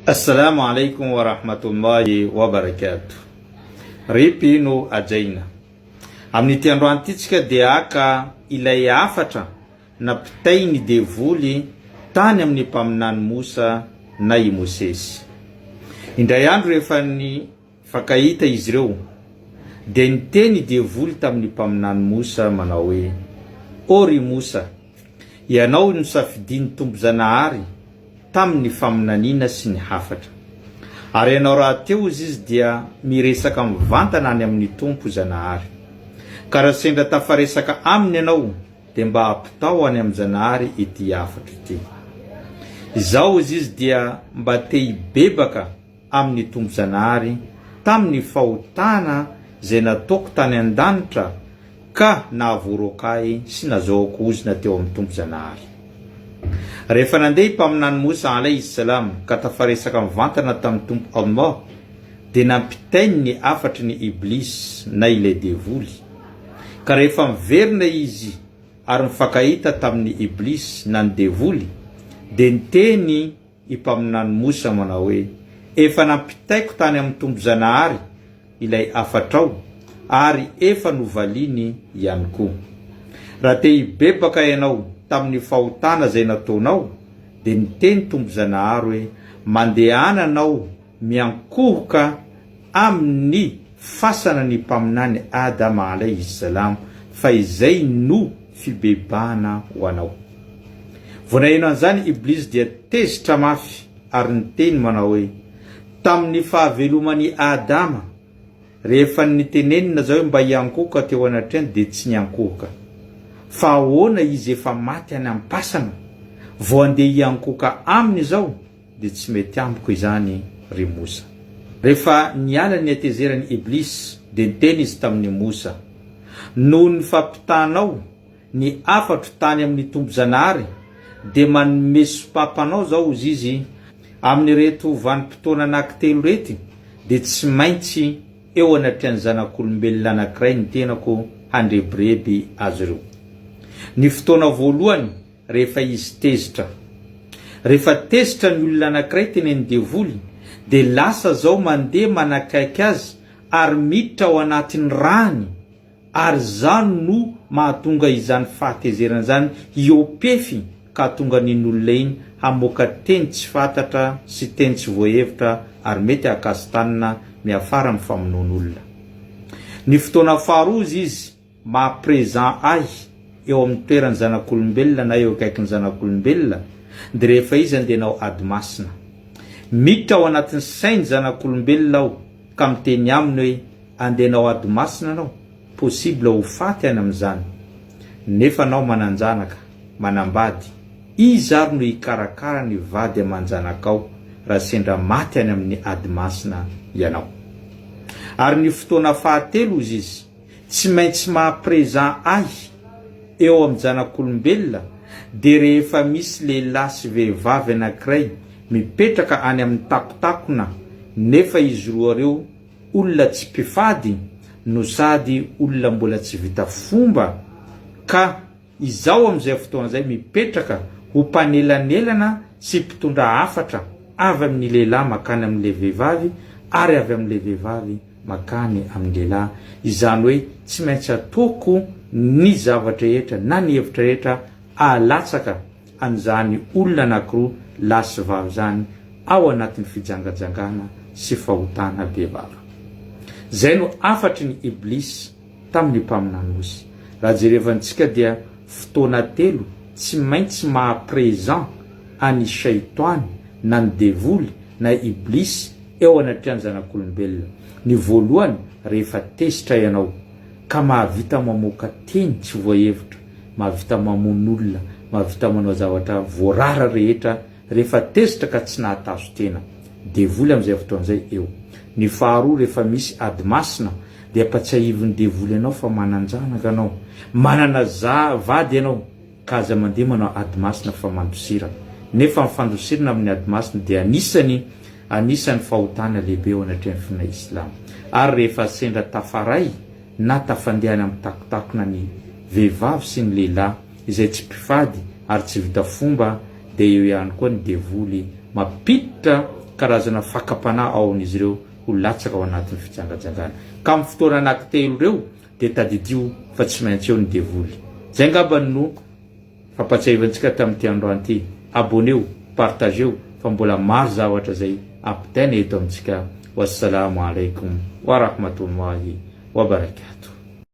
Assalamu alaikum wa rahmatullahi wa barakatuh. Ry mpino hajaina. Amin'ity androany ity tsika dia haka ilay hafatra nampitain'ny devoly tany amin'ny mpaminany Mosa na i Mosesy. Indray andro rehefa nifankahita izy ireo dia niteny i devoly tamin'ny mpaminany Mosa manao hoe, Ô ry Mosa! Ianao nosafidian'ny Tompo Zanahary tamin'ny faminaniana sy ny hafatra. Ary ianao rahateo hozy izy dia miresaka mivantana any amin'ny Tompo Zanahary. Ka raha sendra tafaresaka aminy ianao dia mba ampitao any amin-Janahary ity hafatro ity. Izaho hozy izy dia mba te hibebaka amin'ny Tompo Zanahary tamin'ny fahotana izay nataoko tany an-danitra ka nahavoaroaka ahy sy nazahoako ozona teo amin'ny Tompo Zanahary. Rehefa nandeha i Mpaminany Mosa alaihi salam ka tafaresaka mivantana tamin'ny Tompo Allah dia nampitainy ny hafatry ny Iblis na ilay devoly. Ka rehefa miverina izy ary mifankahita tamin'ny Iblis na ny devoly dia niteny i Mpaminany Mosa manao hoe, Efa nampitaiko tany amin'ny Tompo Zanahary ilay hafatrao ary efa novaliany ihany koa. Raha te hibebaka ianao tamin'ny fahotana izay nataonao, dia niteny Tompo Zanahary hoe, Mandehana anao miankohoka amin'ny fasana ny Mpaminany Adama alaihi salam fa izay no fibebahana ho anao. Vao naheno an'izany Iblis dia tezitra mafy ary niteny manao hoe, Tamin'ny fahaveloman'i Adama, rehefa nitenenina zao hoe mba hiankohoka teo anatrehany dia tsy niankohoka. Fa ahoana izy efa maty any am-pasana vao andeha hiankohoka aminy izao? dia tsy mety amiko izany ry Mosa. Rehefa niala ny hatezeran'i Iblis dia niteny izy tamin'i Mosa, Noho ny fampitanao ny hafatro tany amin'ny Tompo Zanahary dia manome sopapa anao zao hozy izy amin'ireto vanim-potoana anankitelo irety dia tsy maintsy eo anatrehan'ny zanak'olombelona anankiray ny tenako handrebireby azy ireo. Ny fotoana voalohany rehefa izy tezitra. Rehefa tezitra ny olona anankiray tenenin'ny devoly dia lasa zao mandeha manakaiky azy ary miditra ao anatin'ny rany ary zany no mahatonga izany fahatezerana izany hiopefy ka hahatonga an'iny olona iny hamoaka teny tsy fantatra sy teny tsy voahevitra ary mety hahakasi-tanana miafara amin'ny famonoan'olona. Ny fotoana faharoa hozy izy maha présent ahy eo amin'ny toeran'ny zanak'olombelona na eo akaikin'ny zanak'olombelona dia rehefa izy andeha hanao ady masina. Miditra ao anatin'ny sain'ny zanak'olombelona aho ka miteny aminy hoe andeha hanao ady masina anao, possible ho faty any amin'izany. Nefa anao manan-janaka, manambady, iza ary no hikarakara ny vady aman-janakao raha sendra maty any amin'ny ady masina ianao? Ary ny fotoana fahatelo hozy izy, tsy maintsy maha présent ahy eo amin'ny zanak'olombelona dia rehefa misy lehilahy sy vehivavy anankiray mipetraka any amin'ny takotakona nefa izy roa reo olona tsy mpifady no sady olona mbola tsy vita fomba ka Izaho amin'izay fotoana izay mipetraka ho mpanelanelana sy mpitondra hafatra avy amin'ny lehilahy mankany amin'ilay vehivavy ary avy amin'ilay vehivavy mankany amin'ny lehilahy, izany hoe tsy maintsy ataoko ny zavatra rehetra na ny hevitra rehetra ahalatsaka an'izany olona anankiroa lahy sy vavy izany ao anatin'ny fijangajangana sy fahotana bevava. Izay no hafatry ny Iblis tamin'ny mpaminany Mosy. Raha jerevantsika dia fotoana telo tsy maintsy maha présent an'i Shaitwany na ny devoly na Iblis eo anatrehan'ny zanak'olombelona. Ny voalohany rehefa tezitra ianao ka mahavita mamoaka teny tsy voahevitra, mahavita mamono olona, mahavita manao zavatra voarara rehetra rehefa tezitra ka tsy nahatazo-tena. Devoly amin'izay fotoana izay eo. Ny faharoa rehefa misy ady masina dia ampatsiahivin'ny devoly anao fa manan-janaka anao, manana za vady ianao ka aza mandeha manao ady masina fa mandosira. Nefa ny fandosirana amin'ny ady masina dia anisany anisan'ny fahotana lehibe eo anatrehan'ny finoana islamo. Ary rehefa sendra tafaray na tafandeha any amin'ny takotakona ny vehivavy sy ny lehilahy izay tsy mpifady ary tsy vita fomba dia eo ihany koa ny devoly mampiditra. karazana fakam-panahy ao amin'izy ireo ho latsaka ao anatin'ny fijangajangana. Ka amin'ny fotoana anankitelo ireo dia tadidio fa tsy maintsy eo ny devoly. Izay angambany no fampatsiahivantsika tamin'ity androany ity. Abonneo, partageo fa mbola maro zavatra izay ampitaina eto amintsika. Wassalamo alaikum warahmatullahi wabarakatuh.